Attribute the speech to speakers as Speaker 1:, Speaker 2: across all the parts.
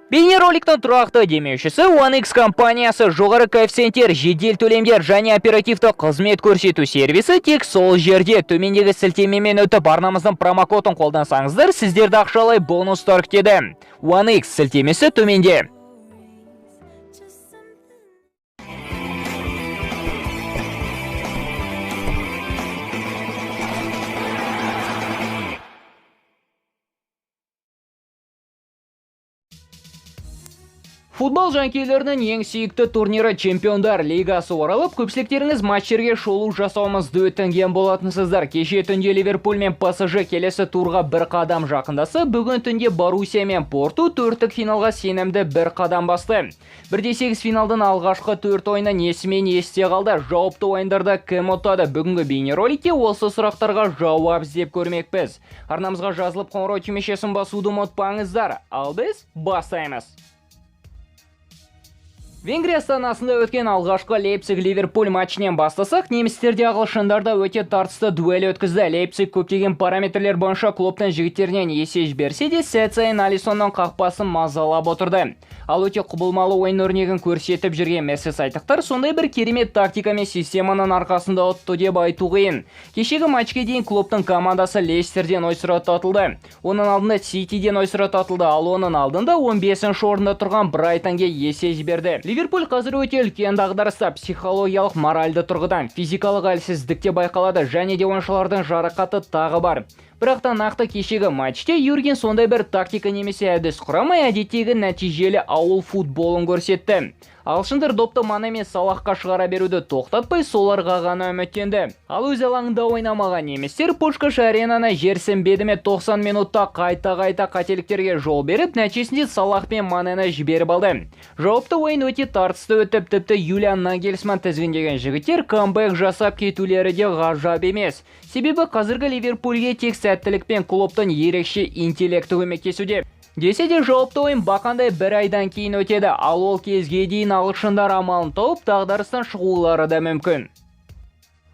Speaker 1: Бейнероликтің тұрақты демеушісі OneX компаниясы. Жоғары коэффициенттер, жедел төлемдер және оперативті қызмет көрсету сервисі тек сол жерде. Төмендегі сілтемемен өтіп, арнамыздың промокодын қолдансаңыздар, сіздерді ақшалай бонустар күтеді. OneX сілтемесі төменде.
Speaker 2: Just something.
Speaker 1: Футбол жанкүйерлерінің ең сүйікті турнирі Чемпиондар Лигасы оралып, көпшіліктеріңіз матчтерге шолу жасауымызды өтінген болатынсыздар. Кеше түнде Ливерпуль мен ПСЖ келесі турға бір қадам жақындаса, бүгін түнде Боруссия мен Порту төрттік финалға сенімді бір қадам басты. 1-8 финалдың алғашқы төрт ойыны несімен есте қалды? Жауапты ойындарда кім ұтады? Бүгінгі бейнероликте осы сұрақтарға жауап іздеп көрмекпіз. Арнамызға жазылып, қоңырау түймешесін басуды ұмытпаңыздар. Ал біз бастаймыз. Венгрия астанасында өткен алғашқы Лейпциг-Ливерпуль матчінен бастасақ, немістер де ағылшындар да өте тартысты дуэль өткізді. Лейпциг көптеген параметрлер бойынша Клоптың жігіттерінен есе жіберсе де, сәт сайын Алисонның қақпасын мазалап отырды. Ал өте құбылмалы ойын өрнегін көрсетіп жүрген мерсисайдықтар сондай бір керемет тактика мен системаның арқасында ұтты деп айту қиын. Кешегі матчке дейін Клоптың командасы Лестерден ойсырата ұтылды. Оның алдында Ситиден ойсырата ұтылды, ал оның алдында 15-ші орында тұрған Брайтонге есе жіберді. Ливерпуль қазір өте үлкен дағдарыста, психологиялық, моральды тұрғыдан, физикалық әлсіздік те байқалады және де ойыншылардың жарақаты тағы бар. Бірақ та нақты кешегі матчте Юрген сондай бір тактика немесе әдіс құрамай, әдеттегі нәтижелі ауыл футболын көрсетті. Ағылшындар допты Мане мен Салахқа шығара беруді тоқтатпай, соларға ғана үміттенді. Ал өз алаңында ойнамаған немістер Пушкаш Аренаны жерсінбеді ме, 90 минутта қайта-қайта қателіктерге жол беріп, нәтижесінде Салах пен Манені жіберіп алды. Жауапты ойын өте тартысты өтіп, тіпті Юлиан Нагельсман тізгіндеген жігіттер камбэк жасап кетулері де ғажап емес. Себебі қазіргі Ливерпульге тек сәттілік пен Клоптың ерекше интеллекті көмектесуде. Десе де, жауапты ойын бақандай бір айдан кейін өтеді, ал ол кезге дейін ағылшындар амалын тауып, дағдарыстан шығулары да мүмкін.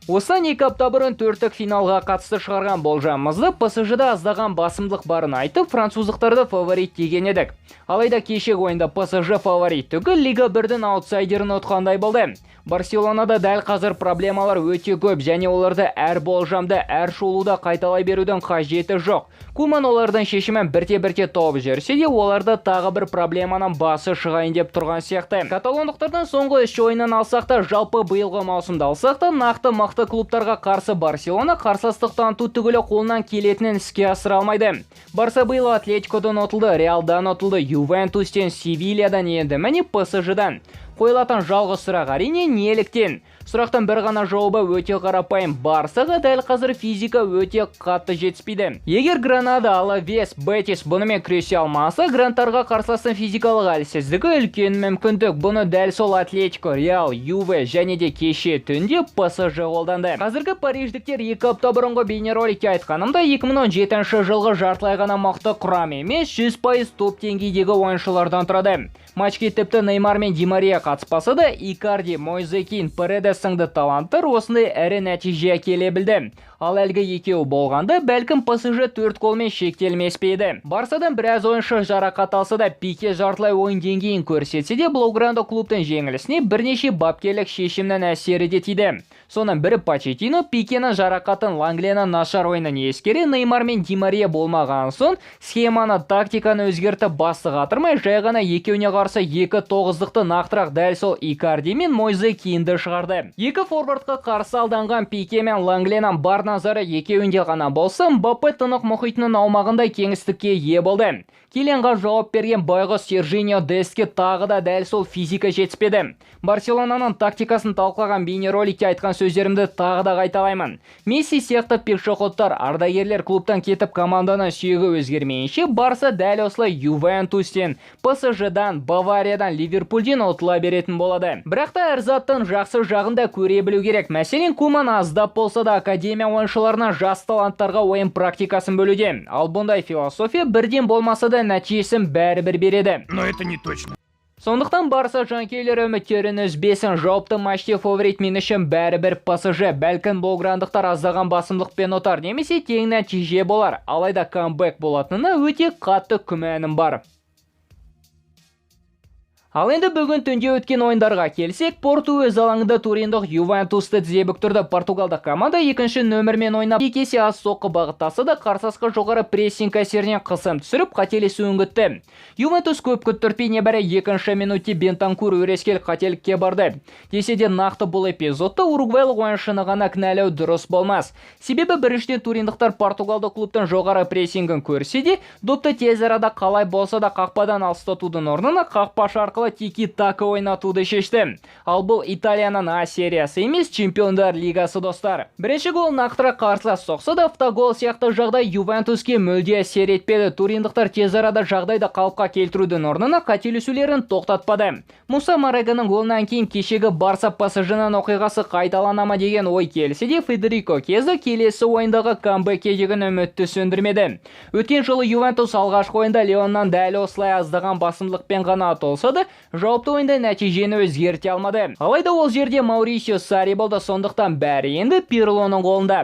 Speaker 1: Осыдан 2 апта бұрын төрттік финалға қатысты шығарған болжамымызды ПСЖ-да аздаған басымдық барын айтып, француздықтарды фаворит деген едік. Алайда кешегі ойында ПСЖ фаворит түгіл, Лига 1-дің аутсайдерін ұтқандай болды. Барселонада дәл қазір проблемалар өте көп және оларды әр болжамда, әр шолуда қайталай берудің қажеті жоқ. Куман олардың шешімін бірте-бірте тауып жүрсе де, оларда тағы бір проблеманың басы шығайын деп тұрған сияқты. Каталондықтардың соңғы үш ойынын алсақ та, жалпы биылғы маусымда алсақ та, нақты мықты клубтарға қарсы Барселона қарсыластық таныту түгілі, қолынан келетінін іске асыра алмайды. Барса биыл Атлетикодан ұтылды, Реалдан ұтылды, Ювентустен, Севильядан, енді міне ПСЖ-дан. Қойылатын жалғыз сұрақ, әрине, неліктен? Сұрақтың бір ғана жауабы өте қарапайым. Барсаға дәл қазір физика өте қатты жетіспейді. Егер Гранада, Алавес, Бетис бұнымен күресе алмаса, грандтарға қарсыластың физикалық әлсіздігі үлкен мүмкіндік. Бұны дәл сол Атлетико, Реал, Юве және де кеше түнде ПСЖ қолданды. Қазіргі париждіктер 2 апта бұрынғы бейнероликте айтқанымдай, 2017 жылғы жартылай ғана мықты құрам емес, 100% топ деңгейдегі ойыншылардан тұрады. Матчке тіпті Неймар мен Ди Мария қатыспаса да, Икарди, Мойзе Кин, Паредес сынды таланттар осындай ірі нәтиже әкеле білді. Ал әлгі екеуі болғанда, бәлкім, ПСЖ төрт голмен шектелмес пе еді. Барсадан біраз ойыншы жарақат алса да, Пике жартылай ойын деңгейін көрсетсе де, блаугранда клубтың жеңілісіне бірнеше бапкерлік шешімнің әсері де тиді. Соның бірі Почеттино Пикенің жарақатын, Лангленің нашар ойынын ескере, Неймар мен Ди Мария болмаған соң, схеманы, тактиканы өзгертіп, басты қатырмай, жай ғана екеуіне қарсы екі тоғыздықты, нақтырақ дәл сол Икарди мен Мойзе Кинді шығарды. Екі форвардқа қарсы алданған Пике мен Лангленің бар назары екеуінде ғана болса, Мбаппе Тынық мұхитының аумағында кеңістікке ие болды. Килианға жауап берген байғұс Сержиньо Дестке тағы да дәл сол физика жетіспеді. Барселонаның тактикасын талқылаған бейнероликте айтқан сөздерімді тағы да қайталаймын. Месси сияқты пешеходтар, ардагерлер клубтан кетіп, команданың сүйегі өзгермейінше, Барса дәл осылай Ювентустен, ПСЖ-дан, Бавариядан, Ливерпульден ұтыла беретін болады. Бірақ та әр заттың жақсы жағын да көре білу керек. Мәселен, Куман аздап болса да академия ойыншыларына, жас таланттарға ойын практикасын бөлуде. Ал бұндай философия бірден болмаса да, нәтижесін бәрібір береді.
Speaker 3: Но это не точно.
Speaker 1: Сондықтан Барса жанкүйерлері үміттерін үзбесін. Жауапты матчте фаворит мен үшін бәрібір ПСЖ. Бәлкім, блауграндықтар аздаған басымдықпен ұтар немесе тең нәтиже болар. Алайда камбэк болатынына өте қатты күмәнім бар. Ал енді бүгін түнде өткен ойындарға келсек, Порту өз алаңында туриндық Ювентусты тізе бүктірді. Португалдық команда екінші нөмірмен ойнап, екі есе аз соққы бағыттаса да, қарсыласқа жоғары прессинг әсерінен қысым түсіріп, қателесуін күтті. Ювентус көп күттіртпей, небәрі екінші минутте Бентанкур өрескел қателікке барды. Десе де, нақты бұл эпизодта уругвайлық ойыншыны ғана кінәлау дұрыс болмас. Себебі біріншіден, туриндықтар португалдық клубтың жоғары прессингін көрсе де, допты тез арада қалай болса да қақпадан алыстатудың орнына қақпашы арқылы тики-така ойнатуды шешті. Ал бұл Италияның А сериясы емес, Чемпиондар лигасы, достар. Бірінші гол нақтырақ қарсылас соқса да, автогол сияқты жағдай Ювентуске мүлде әсер етпеді. Туриндықтар тез арада жағдайды қалыпқа келтірудің орнына қателесулерін тоқтатпады. Муса Мареганың голынан кейін кешегі Барса ПСЖ-ның оқиғасы қайталана ма деген ой келсе де, Федерико Кьеза келесі ойындағы камбэкке деген үмітті сөндірмеді. Өткен жылы Ювентус алғашқы ойында Леоннан дәл осылай аздаған басымдылықпен ғана ұтылса да, жауапты ойында нәтижені өзгерте алмады. Алайда ол жерде Маурисио Сарри болды, сондықтан бәрі енді Пирлоның қолында.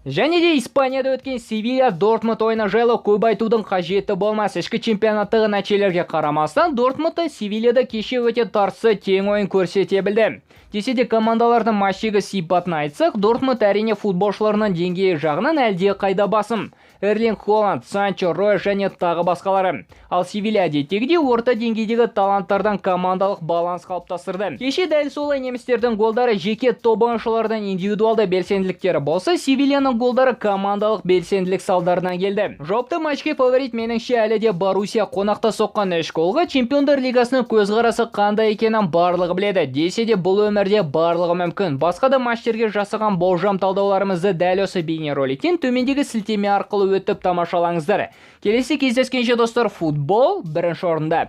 Speaker 1: Және де Испанияда өткен Севилья Дортмунд ойыны жайлы көп айтудың қажеті болмас. Ішкі чемпионаттағы нәтижелерге қарамастан, Дортмунд та Севильяда кеше өте тартысты тең ойын көрсете білді. Десе де, командалардың матчтегі сипатын айтсақ, Дортмунд, әрине, футболшыларының деңгейі жағынан әлде қайда басым. Эрлинг Холанд, Санчо, Рой және тағы басқалары. Ал Севилья әдеттегідей орта деңгейдегі таланттардан командалық баланс қалыптастырды. Кеше дәл солай немістердің голдары жеке топ ойыншылардың индивидуалды белсенділіктері болса, Севильяның голдары командалық белсенділік салдарынан келді. Жауапты матчке фаворит, меніңше, әлі де Боруссия. Қонақта соққан үш голға Чемпиондар лигасының көзқарасы қандай екенін барлығы біледі. Десе де, бұл өмірде барлығы мүмкін. Басқа да матчтерге жасаған болжам талдауларымызды дәл осы бейнероликтен төмендегі сілтеме арқылы өтіп тамашалаңыздар. Келесі кездескенше, достар, футбол бірінші орында.